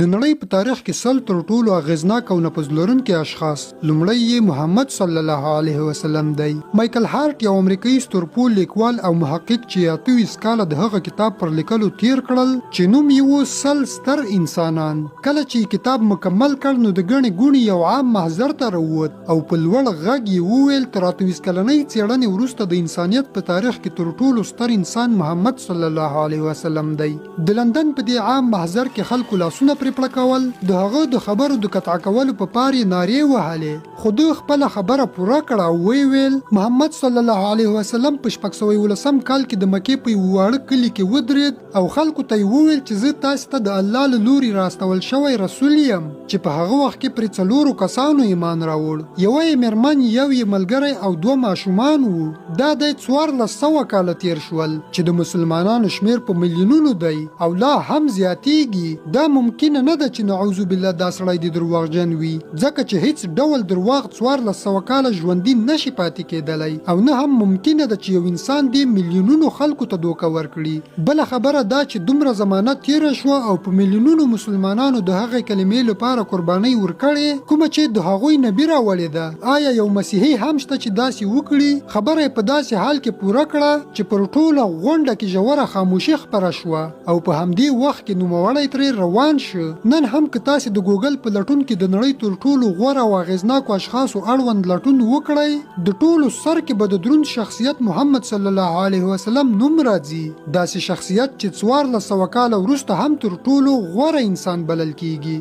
د نړۍ په تاریخ کې 100 تر ټولو اغېزناک او نفوذ لرونکي اشخاص، لومړی یې محمد صلی الله علیه وسلم دی. مایکل هارټ یو امریکایي ستورپوه، لیکوال او محقق چې 28 کاله د هغه کتاب پر لیکلو تېر کړل چې نوم یې و 100 ستر انسانان. کله چې یې کتاب مکمل کړ نو د ګڼې ګوڼې یو عام محضر ته راووت او په لوړ غږ یې وویل، تر 28 کلنۍ څېړنې وروسته د انسانیت په تاریخ کې تر ټولو ستر انسان محمد صلی الله علیه وسلم دی. د لندن په دې عام محضر کې خلکو لاسونه پرې پړکول، د هغه د خبرو د قطع کولو په پار یې نارې وهلې، خو ده خپله خبره پوره کړه او ویې ویل، محمد صلی الله علیه وسلم په 611 کال کې د مکې په یوه واړه کلي کې ودرېد او خلکو ته یې وویل چې زه تاسې ته د الله له لوري را استول شوی رسول یم، چې په هغه وخت کې پرې څلورو کسانو ایمان راوړ، یوه یې مېرمن، یو یې ملګری او دوه ماشومان وو. دا دی 1400 کاله تېر شول چې د مسلمانانو شمېر په میلیونونو دی او لا هم زیاتېږي. دا ممکنه نه ده چې نعوذ بالله دا سړی دې درواغجن وي، ځکه چې هېڅ ډول درواغ 1400 کاله ژوندي نه شي پاتې کېدلی او نه هم ممکنه ده چې یو انسان دې میلیونونو خلکو ته دوکه ورکړي. بله خبره دا چې دومره زمانه تېره شوه او په میلیونونو مسلمانانو د هغې کلمې لپاره قربانۍ ورکړې کومه چې د هغوی نبي راوړې ده. آیا یو مسیحي هم شته چې داسې وکړي؟ خبره یې په داسې حال کې پوره کړه چې پر ټوله غونډه کې ژوره خاموشي خپره شوه او په همدې وخت کې نوموړی ترې روان شو. نن هم که تاسې د ګوګل په لټون کې د نړۍ تر ټولو غوره او اغېزناکو اشخاصو اړوند لټون وکړئ، د ټولو سر کې به د دروند شخصیت محمد صلی الله علیه وسلم نوم راځي، داسې شخصیت چې 1400 کاله وروسته هم تر ټولو غوره انسان بلل کېږي.